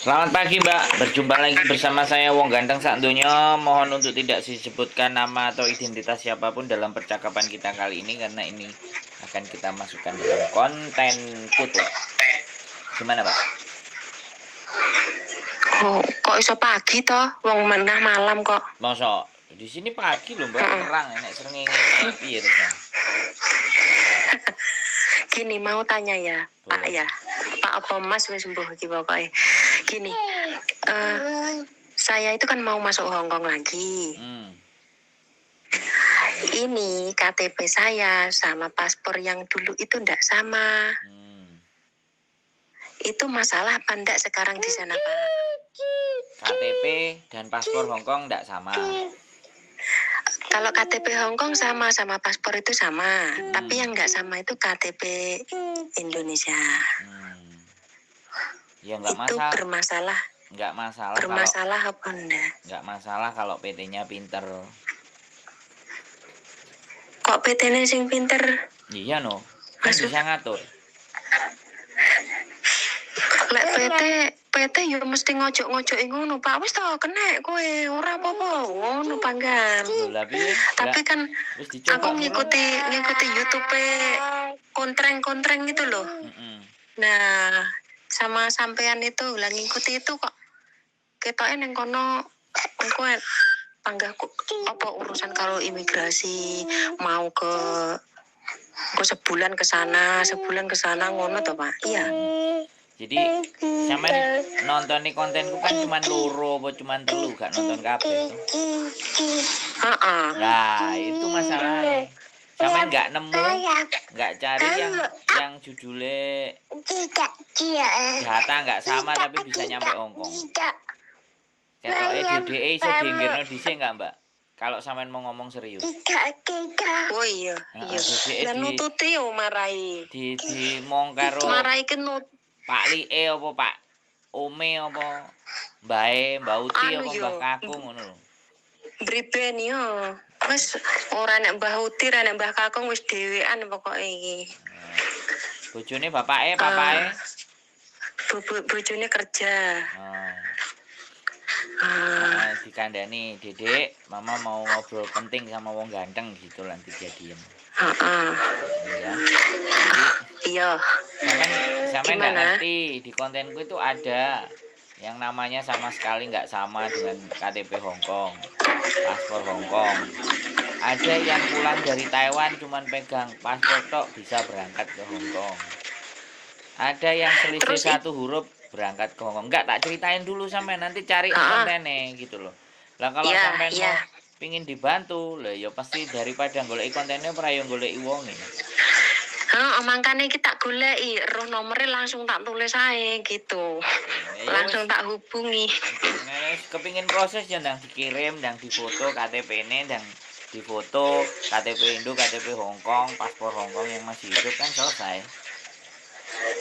Selamat pagi, Mbak, berjumpa lagi bersama saya, Wong Ganteng Sak Donya. Mohon untuk tidak disebutkan nama atau identitas siapapun dalam percakapan kita kali ini karena ini akan kita masukkan dalam konten putu. Gimana, Pak? Oh, kok iso pagi toh? Wong menah malam kok. Masa di sini pagi loh, Mbak, terang, enek srengenge, piye terus? Mbak? Gini, mau tanya ya, Pak. Boleh. Ya. Pak apa Mas, wis mbuh iki pokoke. Gini, saya itu kan mau masuk Hong Kong lagi. Ini KTP saya sama paspor yang dulu itu ndak sama. Itu masalah apa ndak sekarang di sana, Pak? KTP dan paspor Hong Kong enggak sama. Kalau KTP Hong Kong sama sama paspor itu sama, tapi yang nggak sama itu KTP Indonesia. Ya enggak Itu masalah, bermasalah, enggak masalah kalau bermasalah apa enggak? Enggak masalah kalau PT-nya pinter. Kok PT-nya sing pinter? Iya no, kan Maksud- bisa ngatur. Lek PT PT yo mesti ngojok-ngojoki ngono, Pak. Wis to, kena kowe, ora apa-apa, ngono panggan. Lho lah piye? Tapi Lah, kan wis dicoba aku belum? ngikuti ngikuti YouTube kontreng-kontreng itu loh. Nah, sama sampean itu lah, ngikuti itu kok ketoke ning kono engko panggahku apa urusan kalau imigrasi mau ke sebulan ke sana, sebulan ke sana ngono toh, Pak. Iya. Jadi sampean nonton kontenku kan cuman loro apa cuman telu, gak nonton kabeh toh. Heeh. Nah, itu masalahnya. Sampean nggak nemu, nggak cari yang judulnya data nggak sama tapi bisa nyampe Hong Kong. Ketoke DDE iso diinggirno dhisik nggak, Mbak? Kalau sampean mau ngomong serius. Oh iya, Heeh, iya. DDE Lah di nututi yo marai. di mong karo Marai ke nut Pak Lie apa Pak Ome apa Mbae, Mbak Uti anu apa yo. Mbah Kakung ngono lho. Briben yo. Wis ora nek Mbah Uti, ora nek Mbah Kakung, wis dhewean pokoke iki. Bojone, bapake, papae? Ah, bojone kerja. Oh. Ah, Nah, dikandani, "Dedek, Mama mau ngobrol penting sama wong ganteng," gitu, nanti dia diem. Heeh. Iya. Jadi Iya. sampean sampean nggak Gimana? ngerti, di kontenku itu ada yang namanya sama sekali nggak sama dengan KTP Hong Kong, paspor Hong Kong. Ada yang pulang dari Taiwan cuman pegang paspor tok bisa berangkat ke Hong Kong. Ada yang selisih Terus satu huruf berangkat ke Hong Kong. Enggak, tak ceritain dulu sampai nanti cari kontennya gitu loh. Lah kalau sampean mau pingin dibantu, lah ya pasti daripada golek kontennya ora ya golek wonge. Heeh, mangkane iki tak goleki, roh nomornya langsung tak tulis ae gitu. Ya wis. Langsung tak hubungi. Nek wis kepingin proses ya ndang dikirim, ndang difoto KTP-ne, ndang difoto KTP Indo, KTP Hong Kong, paspor Hong Kong yang masih hidup, kan selesai.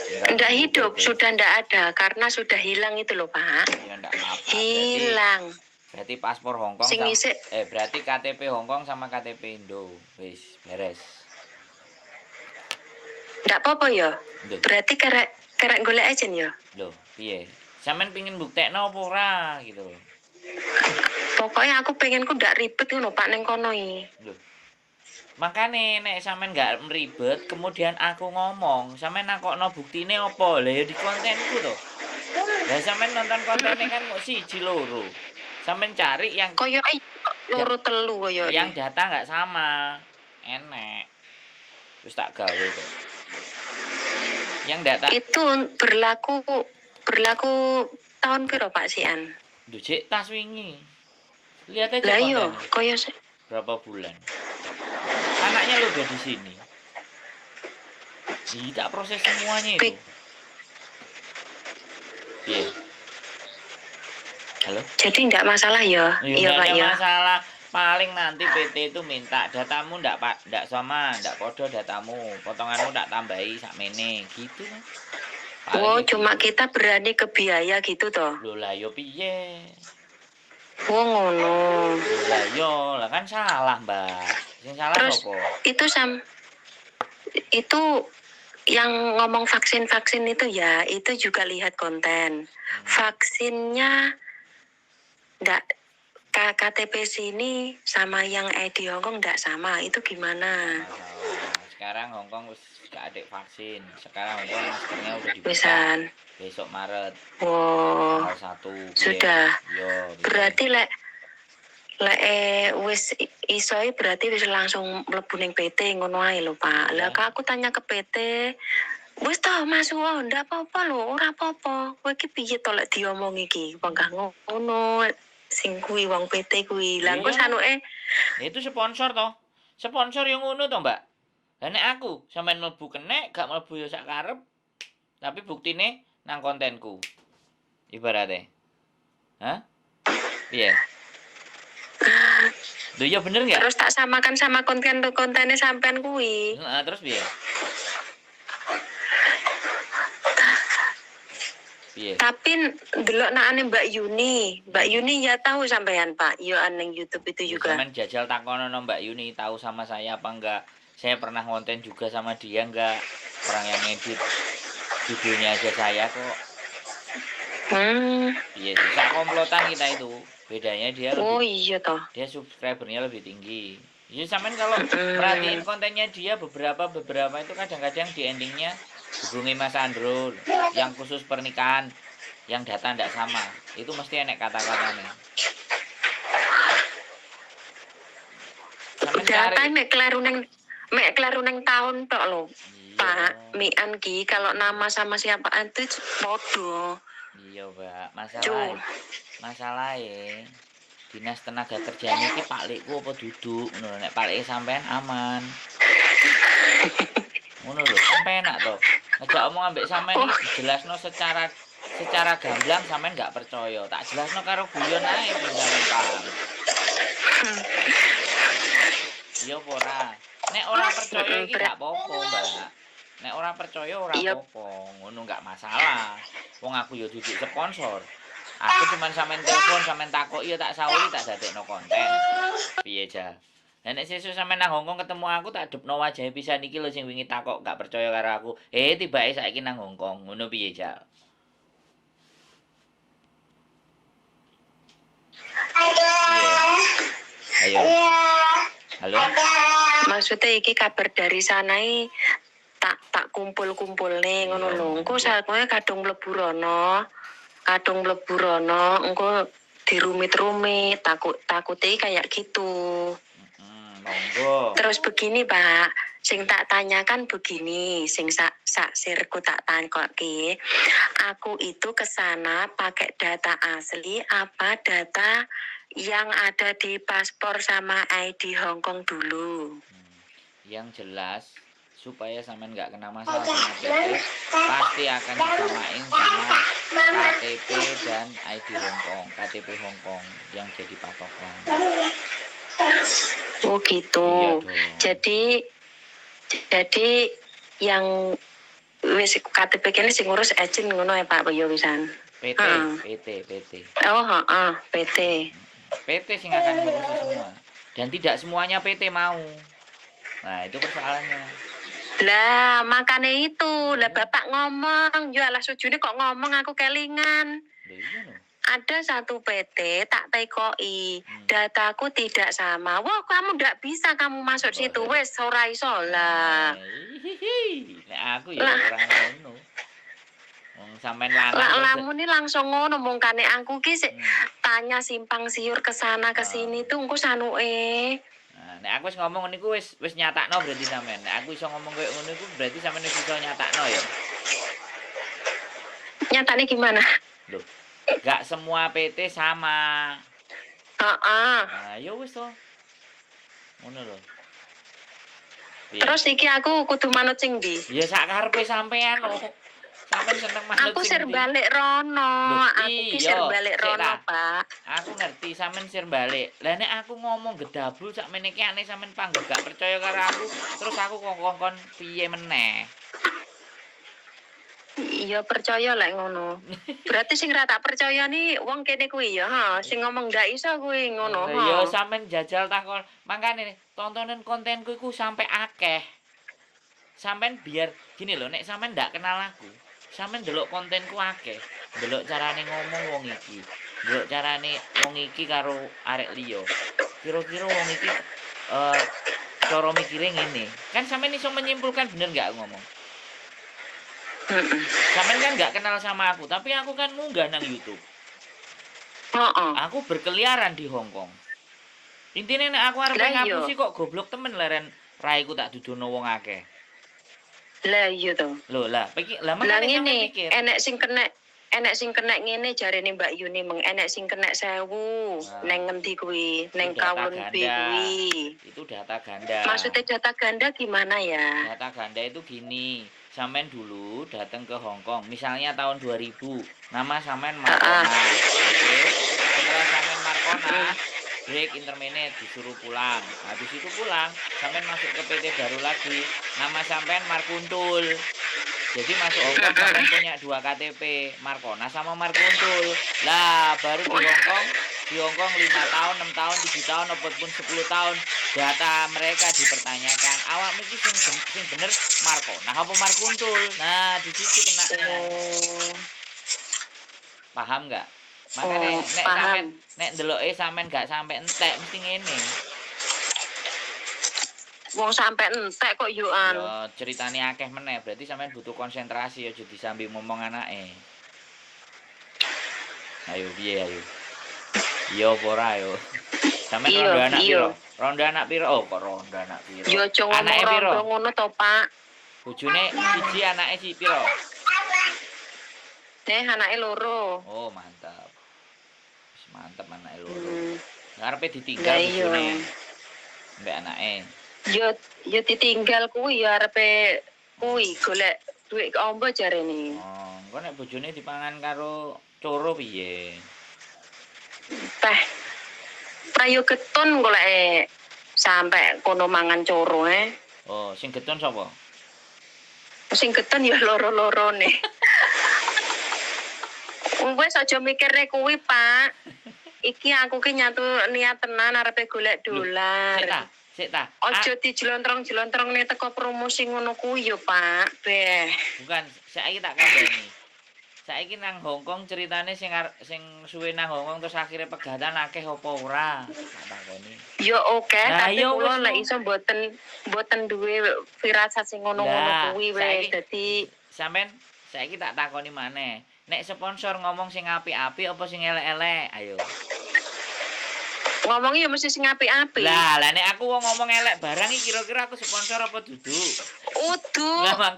Tinggal Ndak nunggu hidup, PT. sudah ndak ada karena sudah hilang itu loh, Pak. Ya ndak apa-apa. Berarti, Hilang. berarti paspor Hong Kong Sing sama, isik berarti KTP Hong Kong sama KTP Indo. Wis beres. Ndak apa-apa ya. Lho, Berarti kerek kerek golek aja ya. lho, piye? Sampean pingin buktekno apa ora gitu loh. Pokoknya aku pengen ku ndak ribet ngono, Pak, ning kono iki. Loh. Makane nek sampean nggak meribet, kemudian aku ngomong, sampean nakokno buktine apa? Lah ya di kontenku to. Lah sampean nonton kontennya kan mau siji loro. Sampean cari yang Koyo loro telu koyo. Yang data nggak sama. Enek. Terus tak gawe kok. Yang data Itu berlaku berlaku tahun piro, Pak Sian? Duh, cek tas wingi. Lihat aja Lah iya, kontennya. koyo Berapa bulan. Anaknya lo udah di sini. Ih, tak proses semuanya itu. Iya. Halo? Jadi ndak masalah ya? Iya, Iya, nggak Pak ada ya. masalah. Paling nanti PT itu minta datamu ndak Pak, ndak sama, ndak podo datamu. Potonganmu tak tambahi sakmene gitu kan. Paling Oh, ya cuma gitu. kita berani ke biaya gitu toh. Loh lah yo piye? Oh, ngono. Loh lah yo, lah kan salah, Mbak. Sing salah Terus sapa? itu sam itu Yang ngomong vaksin-vaksin itu ya, itu juga lihat konten. Vaksinnya ndak KTP sini sama yang ID Hongkong ndak sama, itu gimana? Masalah. Sekarang Hongkong wis gak ada vaksin. Sekarang Hongkong maskernya udah dibuka. Wisan. Besok Maret Wow. tanggal 1. Piye? Sudah. Yo, piye? Berarti lek lek wis iso berarti wis langsung mlebu ning PT ngono ae lho, Pak. Lah Iya. aku tanya ke PT, wis toh masuk oh, ndak apa-apa lho, ora apa-apa. Kowe iki piye to lek diomong iki? Panggah ngono sing kuwi wong PT kuwi. Lah engko Iya. sanuke Itu sponsor toh. Sponsor yang ngono toh, Mbak. Lah nek aku sampean mlebu kenek, gak mlebu ya sak karep. Tapi buktine nang kontenku. Ibaratnya. Hah? Piye? Lho iya bener nggak? Terus tak samakan sama konten-kontennya sampean kuwi. Heeh, terus piye? Piye? Tapi ndelok nakane Mbak Yuni. Mbak Yuni ya tahu sampean, Pak. Yo ning YouTube itu juga. Sampean jajal takono no Mbak Yuni tahu sama saya apa enggak? Saya pernah konten juga sama dia enggak? Orang yang ngedit videonya aja saya kok. Iya sih, sak komplotan kita itu. Bedanya dia lebih, Oh iya toh. dia subscribernya lebih tinggi. Ya sampean kalau perhatiin kontennya dia beberapa beberapa itu kadang-kadang di endingnya hubungi Mas Andro yang khusus pernikahan yang data ndak sama. Itu mesti enek kata-katanya. Sampean Data cari. mek kleru neng tahun tok lho. Iya. Pak, Mian ki kalau nama sama siapa itu podo. Iya, Mbak. Masalah masalahnya Dinas Tenaga Kerjaan iki paklikku apa duduk ngono lho. Nek paklike sampean aman. Ngono lho, kan penak to. Ngejak omong ambek sampean iki dijelasno secara secara gamblang sampean nggak percaya. Tak jelasno karo guyon ae ben sampean paham. Iya apa ora? Nek ora percaya iki gak apa-apa, Mbak. Nek ora percaya ora apa-apa, ngono gak masalah. Wong aku ya duduk sponsor. Aku cuman sampean telepon, sampean takok ya tak sauri tak dadekno konten. Piye jal? Lah nek sesuk sampean nang Hongkong ketemu aku tak adepno wajahe pisan iki lho sing wingi takok gak percaya karo aku. Eh tibake saiki nang Hongkong, ngono piye jal? Piye? Ayo. Halo. Maksudnya iki kabar dari sana iki tak tak kumpul-kumpulne ngono lho. Engko sakmene kadung mlebu rono, kadung mlebu rono, engko dirumit-rumit, takut takute kayak gitu. Monggo. Terus begini, Pak, sing tak tanyakan begini, sing sak sak sirku tak takoki, aku itu ke sana pakai data asli apa data yang ada di paspor sama ID Hong Kong dulu. Yang jelas supaya sampean nggak kena masalah sama PT, pasti akan disamain sama KTP dan ID Hong Kong, KTP Hong Kong yang jadi patokan. Oh gitu. Iya dong. Jadi yang wis KTP kene sing ngurus agent ngono ya Pak ya wisan. PT, PT, PT. Oh, heeh, PT. PT sing akan ngurusi semua. Dan tidak semuanya PT mau. Nah, itu persoalannya. Lah, makanya itu. Lah bapak ngomong, yo alah sujune kok ngomong aku kelingan. Lho iya lho. Ada satu PT tak tekoi, dataku tidak sama. Wah, kamu ndak bisa kamu masuk situ. Wes ora iso lah. Hihihi. Nek aku ya ora ngono. Wong sampean lanang Lah terus- lamune langsung ngono mongkane aku ki sik tanya simpang siur ke sana ke sini tuh engko sanuke. Nah, nek aku wis ngomong ngono iku wis wis nyatakno berarti sampean. Nek aku iso ngomong koyo ngono iku berarti sampean wis iso nyatakno ya. Nyatane gimana? Loh, gak semua PT sama. Heeh. Nah, ya wis to. Ngono lho. Piye? Terus iki aku kudu manut sing ndi? Ya sak karepe sampean lho. Sampean seneng manut Aku sing sir ndi? balik rono, Loh, aku ki sir iya, balik sik rono, ta. Pak. Aku ngerti sampean sir balik. Lah nek aku ngomong gedabul sak meneh ki aneh sampean panggah gak percaya karo aku, terus aku kongkon piye meneh? Iya percaya lek ngono. Berarti sing ra tak percaya nih wong kene kuwi ya, ha, sing ngomong ndak iso kuwi ngono. Lah ya Ha. sampean jajal takon. Mangkane tontonan kontenku iku sampe akeh. Sampean biar gini loh, nek sampean ndak kenal aku, sampean ndelok kontenku akeh, ndelok carane ngomong wong iki, ndelok carane wong iki karo arek liya. Kira-kira wong iki cara mikire ngene. Kan sampean iso menyimpulkan bener nggak aku ngomong? Heeh. Sampean kan nggak kenal sama aku, tapi aku kan munggah nang YouTube. Heeh. Aku berkeliaran di Hong Kong. Intine nek aku arep Lah iya. ngapusi kok goblok temen leren raiku tak dudono wong akeh. Lah iya to. Lho lah, pikir lah Lah makane sampean ngene, pikir. enek sing kena ngene jarene Mbak Yuni meng enek sing kena 1000 Nah. neng ngendi kuwi, neng Itu data Kowloon Bay ganda. kuwi. Itu data ganda. Maksudnya data ganda gimana ya? Data ganda itu gini, sampean dulu datang ke Hong Kong, misalnya tahun 2000, nama sampean Markona. Oke. Setelah sampean Markona, break interminate disuruh pulang. Habis itu pulang, sampean masuk ke PT baru lagi, nama sampean Markuntul. Jadi masuk Hong Kong sampean punya dua KTP, Markona sama Markuntul. Lah, baru di Hong Kong 5 tahun, 6 tahun, 7 tahun, ataupun 10 tahun, data mereka dipertanyakan. Awak iki sing bener Markona apa Markuntul? Nah, di situ kena. Oh, Paham nggak? Makanya oh, nek paham. sampean nek ndeloke sampean gak sampe entek mesti ngene. Wong sampe entek kok yuan. Ya ceritane akeh meneh, berarti sampean butuh konsentrasi aja disambi ngomong anake. Ayo piye ayo. Iya apa ora ayo. Sampean Iya, rondo anak iya. piro? Rondo anak piro? Oh, kok rondo anak piro? Yo aja ngomong Anake piro? rondo ngono to, Pak. Bojone siji anake si piro? Nih anake loro. Oh, mantap. Wis mantep anake loro. Ngarepe ditinggal Lah iya. bojone mbek anake. Yo yo ditinggal kuwi ya arepe kuwi golek duit ombo jarene. Oh, engko nek bojone dipangan karo coro piye? Teh. Prayo getun goleke sampe kono mangan coro eh. Oh, sing getun sapa? Sing getun ya loro-lorone. Wes aja mikirne kuwi, Pak. Iki aku ki nyatu niat tenan arepe golek Sik dolar. ta, sik ta. Aja dijlontrong-jlontrong teko promosi ngono kuwi yo, Pak. Beh. Bukan, saiki tak kandhani. Saiki nang Hong Kong ceritane sing suwe nang Hong Kong terus akhirnya pegatan akeh apa ora? Tak takoni. Yo oke, Lah, tapi iya kula wis lek no. iso mboten mboten duwe firasat sing ngono-ngono Lah, kuwi wis saiki- dadi Sampean saiki tak takoni maneh. Nek sponsor ngomong sing apik-apik apa sing elek-elek? Ayo. ngomongnya ya mesti sing apik-apik. Lah, lah nek aku wong ngomong elek barang iki kira-kira aku sponsor apa dudu? Udu Lah mak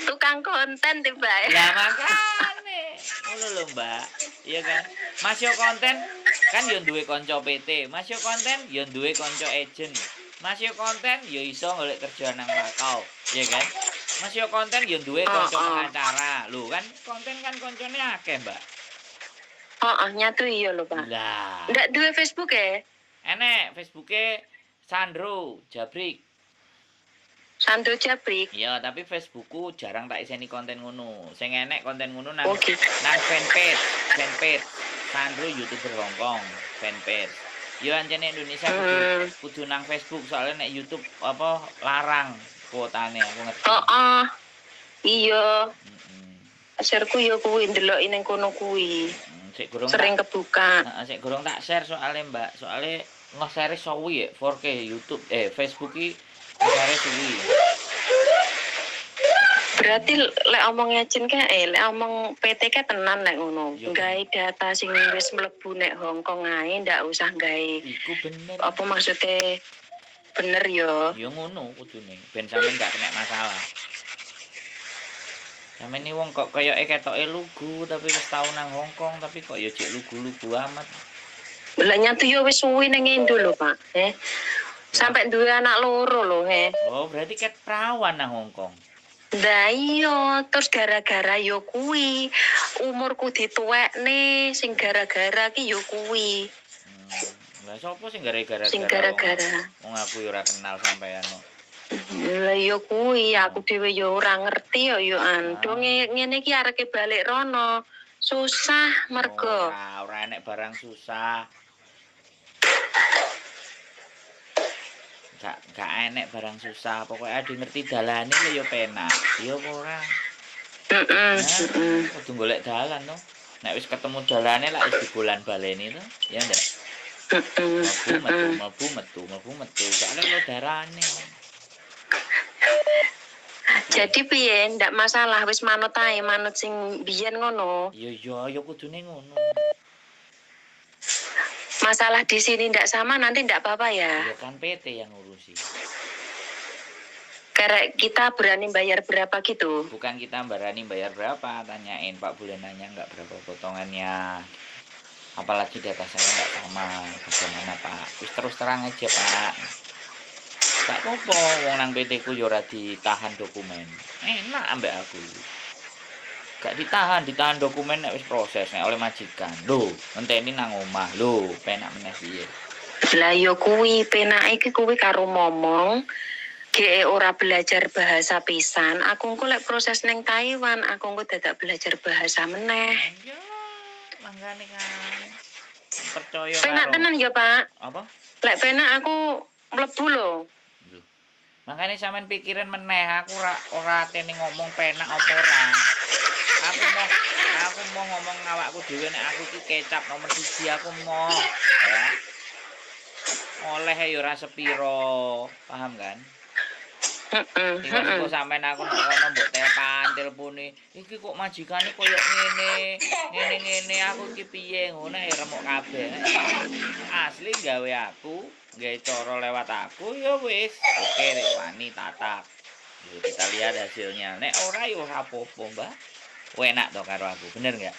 tukang konten tiba. lah makane. Ngono lho, Mbak. Iya kan? Mas yo konten kan yo duwe kanca PT, Mas yo konten yo duwe kanca agent. Mas yo konten yo iso golek kerja nang Makau, iya kan? Mas yo konten yo duwe kanca Oh, oh. pengacara. Lho kan konten kan koncone akeh, Mbak. Heeh, nyatu iya lho, Pak. Lah, Ndak duwe Facebook ya? enek Facebooke Sandro Jabrik. Sandro Jabrik. Iya, tapi Facebookku jarang tak iseni konten ngono. Sing enek konten ngono nang Oke. nang fanpage Sandro YouTuber Hong Kong, fanpage. Yo ancene Indonesia kudu, kudu nang Facebook soalnya nek YouTube apa larang kuotane aku ngerti. Heeh. Iya, Heeh. share-ku ya kuwi ndeloki ning kono kuwi. Sik gurung Sering tak, kebuka. heeh, sik gurung tak share soalnya Mbak, soalnya nge-share suwi ya 4K YouTube Facebook ki nge-share suwi. Berarti lek omong agent kae, lek omong PT kae tenan lek ngono. Iya. Gawe data sing wis mlebu nek Hong Kong ae ndak usah gawe Iku bener. apa maksudnya bener yo. Ya ngono kudune, ben sampean gak kena masalah. Sampeyan ni wong kok koyoke ketoke lugu tapi wis tau nang Hong Kong tapi kok ya jek lugu-lugu amat. Lah nyatu yo wis suwi ning Indo lho, Pak. Eh. Sampai duwe anak loro lho, he. Oh, berarti ket perawan nang Hong Kong. Lah iya, terus gara-gara yo kuwi umurku dituwekne sing gara-gara ki yo kuwi, Lah sapa sing gara-gara sing gara-gara. Wong aku ya ora kenal sampean kok. Lah yo kuwi aku dhewe yo ora ngerti yo yo an. Ah. Do ngene iki areke balik rono. Susah mergo. Ora, ora enek barang susah. Gak enek barang susah, pokoknya ade ngerti dalane lho ya penak. Ya apa ora? Heeh, Nah, heeh. kudu golek dalan to. Nek wis ketemu dalane lak wis dibolan-baleni to, ya ndak? Heeh, Mlebu metu, heeh. mlebu metu, mlebu metu. Soale lo darane. Jadi piye, ndak masalah wis manut ae, manut sing biyen ngono. Iya iya ya kudune ngono. Masalah di sini ndak sama nanti ndak apa-apa ya. Ya kan PT yang ngurusi. Karena kita berani bayar berapa gitu. Bukan kita berani bayar berapa, tanyain Pak, boleh nanya nggak berapa potongannya. Apalagi data saya nggak sama, bagaimana Pak? Wis terus terang aja Pak. Gak apa-apa, wong nang PT ku yo ora ditahan dokumen. Enak ambek aku. Gak ditahan, ditahan dokumen nek wis proses nek oleh majikan. Lho, ngenteni nang omah. Lho, penak meneh piye? Lah yo kuwi penake iki kuwi karo momong ge ora belajar bahasa pisan, aku engko lek proses neng Taiwan, aku engko dadak belajar bahasa meneh. Ya, mangkane kan. Percaya Penak karo tenan ya, Pak. Apa? Lek penak aku mlebu lho. Lho. Makanya sampean pikiran meneh, aku ora ora atene ngomong penak apa ora. Aku mau ngomong awakku dhewe nek aku iki kecap nomor 1 aku mau ya. Oleh ya ora sepiro, paham kan? Heeh, Tiwas heeh. engko sampean aku nek kono mbok tepan telepone, iki kok majikane koyo ngene, ngene-ngene aku iki piye ngono ya remuk kabeh. Asli gawe aku, gawe cara lewat aku ya wis. Oke, nek wani tatak. Yo kita lihat hasilnya. Nek ora ya ora apa-apa, Mbak. Enak to karo aku, bener enggak?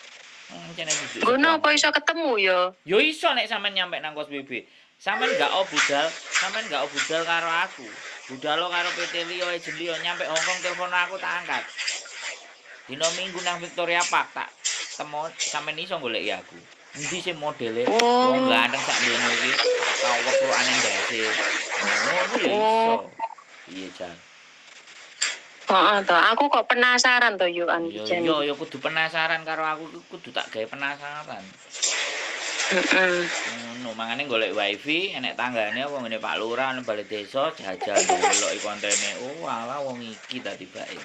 Encene duduk Ngono apa sepongko. iso ketemu ya? Yo iso nek sampean nyampe nang kos BB. Sampean gak o budal, sampean gak o budal karo aku. Budalo karo PT liya, agent liya, nyampe Hongkong telepon aku tak angkat. Dino Minggu nang Victoria Park tak temu sampean iso goleki aku. Endi sih modele wong Oh. ganteng sak donya iki tau weprukane ndase. Ngono ya iso. Oh. Piye jan? Heeh toh, aku kok penasaran toh yo an Yo jan. yo yo kudu penasaran karo aku, kudu tak gawe penasaran. Heeh. Ngono, mangane golek wifi, enek tanggane apa ngene Pak Lurah nang balai desa jajal ndeloki kontene. Oh, alah wong iki ta tibake.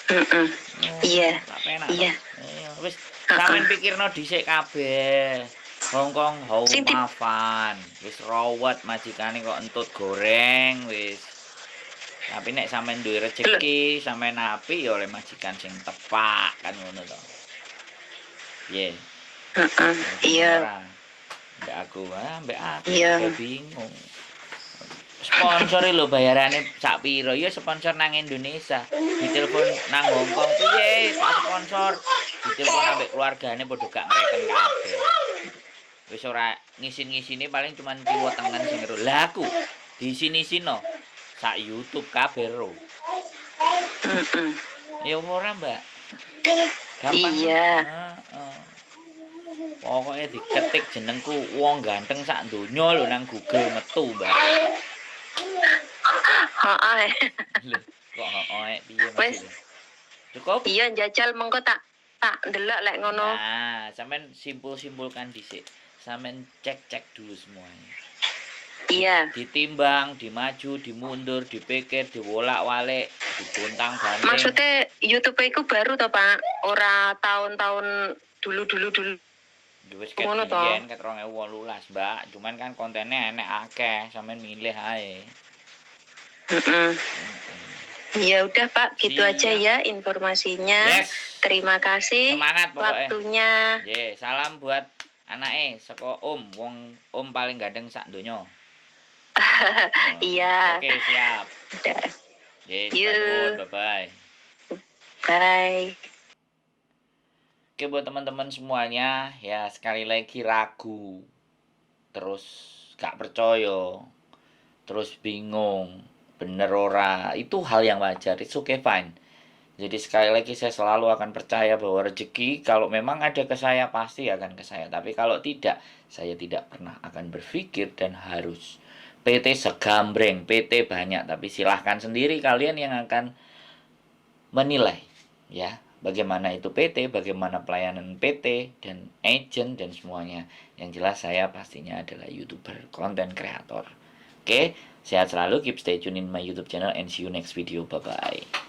Heeh. Oh, Iya. tak penak. Iya. Iya, wis sampean pikirno dhisik kabeh. Hongkong hou Sing mafan, wis rawat majikane kok entut goreng wis. Tapi nek sampean duwe rejeki, sampean apik ya oleh majikan sing tepak kan ngono to. Piye? Heeh. Iya. Ora. Mbak aku, ah, mbak aku Iya. ya bingung. Sponsor lho bayarane sak piro? Ya sponsor nang Indonesia. Ditelepon nang Hongkong piye Pak sponsor? Ditelepon ambek keluargane padha gak ngreken kabeh. Wis ora ngisin-ngisine paling cuman kiwa tengen sing ero. Lah aku diisin-isino sak YouTube kabeh ro. Heeh. Ya ora, Mbak. Gampang. Iya. Heeh. Pokoknya diketik jenengku wong ganteng sak donya lho nang Google metu, Mbak. Heeh. Lho, kok heeh piye Wes. maksudnya? Cukup? Iya njajal mengko tak tak ndelok lek ngono. Nah, sampean simpul-simpulkan dhisik. Sampean cek-cek dulu semuanya. Iya. Ditimbang, dimaju, dimundur, dipikir, diwolak-walik, digontang-ganting. Maksudnya YouTube iku baru toh, Pak? Ora tahun-tahun dulu-dulu dulu. Ya wis ket Ngono toh. biyen ket 2018, Mbak. Cuman kan kontennya enek akeh, sampean milih ae. Heeh. Ya udah Pak, gitu aja Siap. ya informasinya. Yes. Terima kasih Semangat pokoknya. waktunya. Ye, salam buat anake saka Om, wong Om paling ganteng sak donya. Iya. Oke, siap. Udah. Ye, Yuk. bye-bye. Bye. Oke, buat teman-teman semuanya, ya sekali lagi ragu, terus gak percaya, terus bingung, bener ora, itu hal yang wajar, it's okay fine. Jadi sekali lagi saya selalu akan percaya bahwa rezeki kalau memang ada ke saya pasti akan ke saya. Tapi kalau tidak, saya tidak pernah akan berpikir dan harus. PT segambreng, PT banyak, tapi silahkan sendiri kalian yang akan menilai, ya. Bagaimana itu PT, bagaimana pelayanan PT, dan agent, dan semuanya. Yang jelas saya pastinya adalah YouTuber, konten kreator. Oke, sehat selalu, keep stay tune in my YouTube channel and see you next video. Bye bye.